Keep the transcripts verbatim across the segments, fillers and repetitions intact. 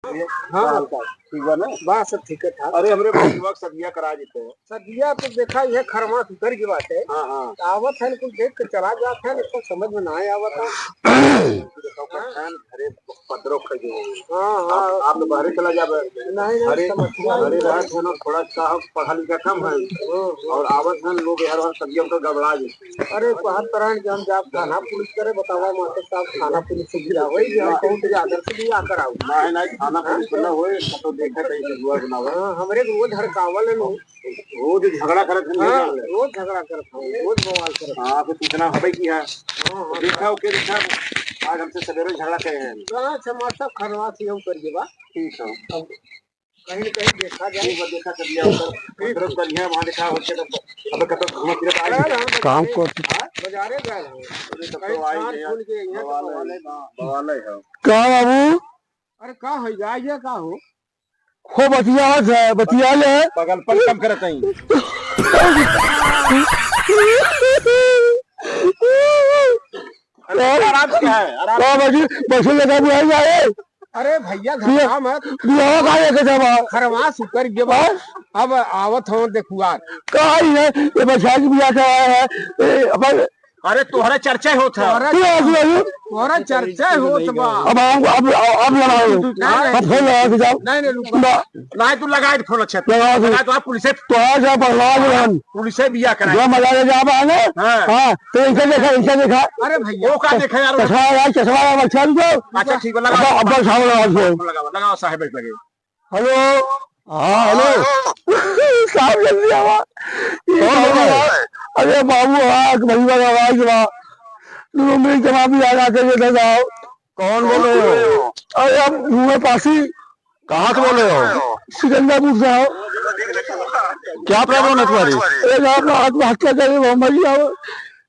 हाँ। ठीक बा ना? बा, सब ठीक है ठाक। अरे, हमरे भाई युवक सदिया करा देते हैं। सदिया तो देखा, ये खरमास उतर गई बात है। हाँ, हाँ। आवत है, कुछ देख के चला जात है, इसको समझ में ना आवत है। देखो, परेशान, घरे पदरो खा गए। हाँ, हाँ। आप, आप लोग बाहर चला जाबे। नहीं, नहीं, अरे, समस्या अरे, नहीं। रहा था ना, थोड़ा सा पढ़ा लिखा कम है। हाँ, हाँ। और आवत है लोग यार, वहाँ सदिया तो गड़बड़ा जाए। अरे, बाहर तरह के हम जाब थाना पुलिस करे, बतावा मास्टर साहब, थाना पुलिस से गिरा वही जो है, कौन से आदर से भी आकर आओ। नहीं, नहीं, थाना पुलिस वाला होए, तो देखे कहीं से दुआ बनावे। हाँ, हमरे को वो धड़कावल है नु। रोज झगड़ा करत हैं, हाँ, नहीं जान ले। रोज झगड़ा करत हैं, रोज बवाल करत हैं। हाँ, फिर सूचना हवे की है। हाँ, हाँ। देखा, ओके, देखा, आज हमसे सवेरे झगड़ा करे हैं। हाँ, अच्छा, मास्टर खरवा से यूं कर देबा। ठीक है। अब कहीं न कहीं देखा जाए। एक बार देखा कर लिया उधर। उधर बढ़िया वहाँ देखा होके तब, अब कब घूमा फिरा तो आएंगे। अरे हम काम को हाँ? बाजारे गए हम। अरे तब कहीं तो आएंगे खान यार। खून के यहाँ तो बवाल है, बवाल है। बवाल है, हाँ। का बाबू? अरे का है यार, ये का हो? हो बतिया है, बतिया ले। पगलपन कम करत हई। अरे, आराम से है, आराम से। हाँ, बाकी बस लगा बुलाई जाए। अरे भैया, ये घबरा मत। बुलावा का लेके जावा? खरवास उतर गया बा। हाँ? अब आवत हो देखुआर। का है? ये बरसात भी आके आया है। ए, अपन अरे, तोहरा चर्चा होत है। तोहरा तू आ, तू आ, तू। तोहरा चर्चा होत बा। अब हम, अब, अब, अब लड़ाओ। नहीं, नहीं। अब फोन लगा के जाओ। नहीं, नहीं, रुको। ना। नहीं, तू लगा दे फोन, अच्छा। लगा दे। लगा दो, आप पुलिस से तो आ जा, बर्बाद रहन। पुलिस से बिया कराए। जो मजा ले जा बा ना। हाँ। हाँ, तो इनसे देखा, इनसे देखा। अरे भैया। वो का देखा यार? चश्मा लगा, चश्मा लगा, बच्चा भी दो। अच्छा, ठीक बा, लगाओ। अब, अब साहब लगा दो। लगाओ, लगाओ, साहब लगे। हेलो। हाँ, हेलो। साहब, जल्दी आवा। कौन बोल रहा है? अरे बाबू, हाँ, भैया का आवाज बा। दोनों मिल के माफी आ जाते, ये तो जाओ। कौन बोल रहे हो? अरे, हम भूमर पासी। कहाँ से बोल रहे हो? सिकंदरपुर से हो। क्या प्रॉब्लम है तुम्हारी? अरे, हम आत्महत्या करे, हम मर जाओ।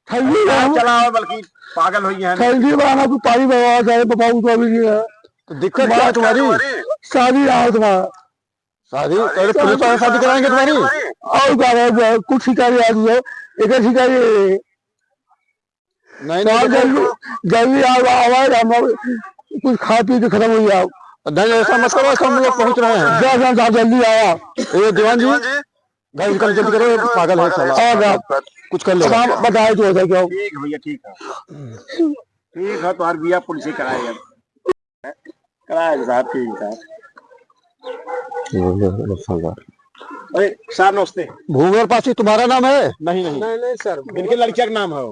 ठंडी में हम चला आओ, बल्कि पागल हो गया है। ठंडी में आना, तू पानी भरवा जाए, बाबा, उठवा भी नहीं है। तो दिक्कत क्या है तुम्हारी? शादी रहा तुम्हारा। शादी? अरे, पुलिस वाले शादी कराएंगे तुम्हारी? और क्या है, कुछ शिकारी आ जाओ, एक शिकारी। नहीं, नहीं, तो देखो। जल्दी, जल्दी आओ, आओ, आओ, हम लोग कुछ खा पी के खत्म हो जाओ। नहीं, ऐसा मत करो, हम लोग पहुंच रहे हैं। जय राम साहब, जल्दी आया। ये दीवान जी, भाई, निकल, जल्दी करो, ये पागल है साला। और आप कुछ कर लेगा। बताए तो होता क्या? ठीक है भैया, ठीक है। ठीक है, तुम्हारे बिया पुलिस ही कराए अब। कराए साहब, ठीक है। अरे, साहब, नमस्ते। भूमर पासी तुम्हारा नाम है? नहीं, नहीं। नहीं, नहीं, सर। इनके लड़किया का नाम है।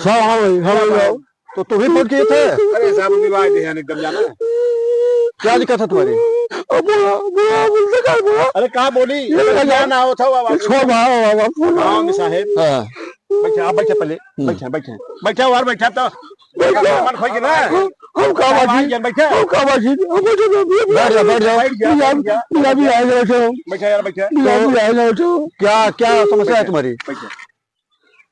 हाँ, हाँ भाई, हाँ भाई, हाँ। तो तुम ही फोन किए थे? अरे साहब, अभी आए थे यहाँ एकदम जाना। क्या दिक्कत है तुम्हारी? अब बोला, बोला, बोलते क्या बोला? अरे कहाँ बोली? ये लगा क्या जाओ। ना हो था वो आवाज? छोड़, भाग, भाग, भाग, फोन गाँव में साहेब। हाँ। बैठे, आप बैठे पहले। हम्म। बैठे, बैठे। बैठे यार, बैठे तो। बैठ जाओ। मन खोई के ना। हम, हम का बाजी? बैठे। हम का बाजी? हम बैठे, बैठ जाओ, बैठ जाओ। बैठ जाओ, बैठ जाओ। बैठ जाओ, बैठ जाओ। बैठे यार, बैठे। बैठे यार, बैठे। तो क्या, क्या समस्या है तुम्हारी? बैठे।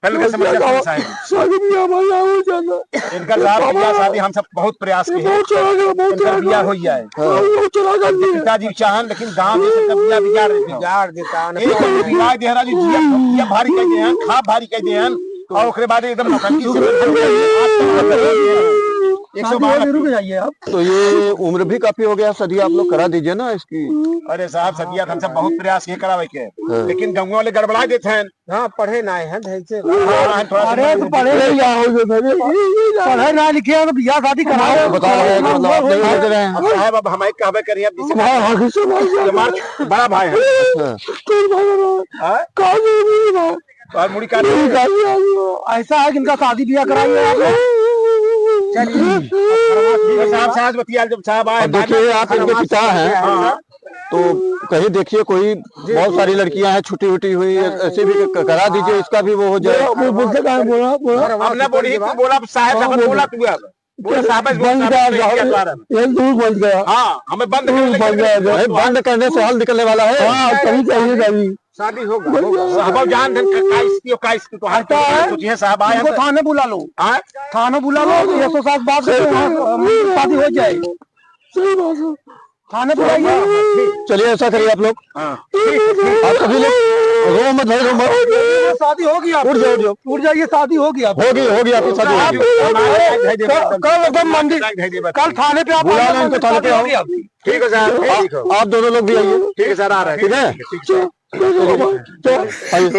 पहले का समस्या कौन सा है? शादी बियाह भाई हो जाना। इनका साहब बियाह शादी हम सब बहुत प्रयास किए। बहुत चला गया, बहुत इनका चला गया। बियाह हो जाए। हाँ, बहुत चला गया। पिताजी चाहन, लेकिन गांव में सबका बियाह बिगाड़ देते हैं। बिगाड़ देता है। एक तो बिगाड़ दे रहा जी, जिया, जिया भारी कर दे हैं, खा भारी कर दे हैं, और ओकरे बाद एकदम नौटंकी से एक सौ बारह रुक जाइए आप। तो ये उम्र भी काफी हो गया, सदिया आप लोग करा दीजिए ना इसकी। अरे साहब, सदिया हम सब बहुत प्रयास ये करावे के, हाँ। लेकिन गाँव वाले गड़बड़ा देते हैं। हाँ, पढ़े ना है, ढंग से। हाँ, हाँ, थोड़ा सा अरे, तो पढ़े नहीं, क्या हो गया, पढ़े? पढ़े ना लिखे हैं, तो बियाह शादी करा रहे हैं। बता रहे हैं कि मतलब आप नहीं समझ रहे हैं। अब साहब, अब हम एक कहबे करिए, अब जैसे हाँ, हाँ, किससे भाई? ये हमारा बड़ा भाई है। हाँ। कौन भाई है? हाँ? कौन भाई है? और मुड़ी काट मुड़ी काट दिया। ऐसा है कि इनका शादी बियाह कराइए आप। चलिए। तो साहब, साहब बतिया, जब साहब आए, अब देखिए, आप इनके पिता हैं। हाँ, हाँ। तो कहीं देखिए, कोई जी, बहुत जी। सारी लड़कियां हैं छुट्टी उट्टी हुई, ऐसे भी क-, करा दीजिए, इसका भी वो हो जाए। बोला, वो बोलते कहाँ है? बोला, बोला। अब ना बोली, तू बोला, साहब, हाँ, साहब, बोल। बोला तू अब। बोला, साहब, बंद साहब, कर, साहब, साहब, ये दूर बंद कर। हाँ, हमें बंद दूर करने बंद के कर। लिए अरे, बंद करने से हल निकलने वाला है। हाँ, कहीं चाहिए, कहीं। शादी होगा, बंद होगा। कर। साहब, जान धन का, का स्थिति हो, का स्थिति तो हर हटा कोई है। सोचिए, साहब आए इनको हैं। थाने बुला लो। हाँ? थाने बुला लो, तो ये तो साहब बात सही से बात है। शादी हो जाए। सही बात है। थाने बुलाइए। चलिए, ऐसा करिए आप लोग। हाँ। ठीक है, ठीक। आप सभी लोग रो मत भाई, रो मत। शादी होगी आपकी। उठ जाओ, उठ जाओ। उठ जाइए, शादी होगी आपकी। होगी, होगी आपकी शादी, होगी। आप, अरे, कल, कल एकदम मंडी, कल थाने पे आप बुला लो इनको, थाने पे आओ। ठीक है सर, आप, ठीक है। आप दोनों लोग भी आइए। ठीक है सर, आ रहे हैं। ठीक है? ठीक है। चलो, चलो, आइए।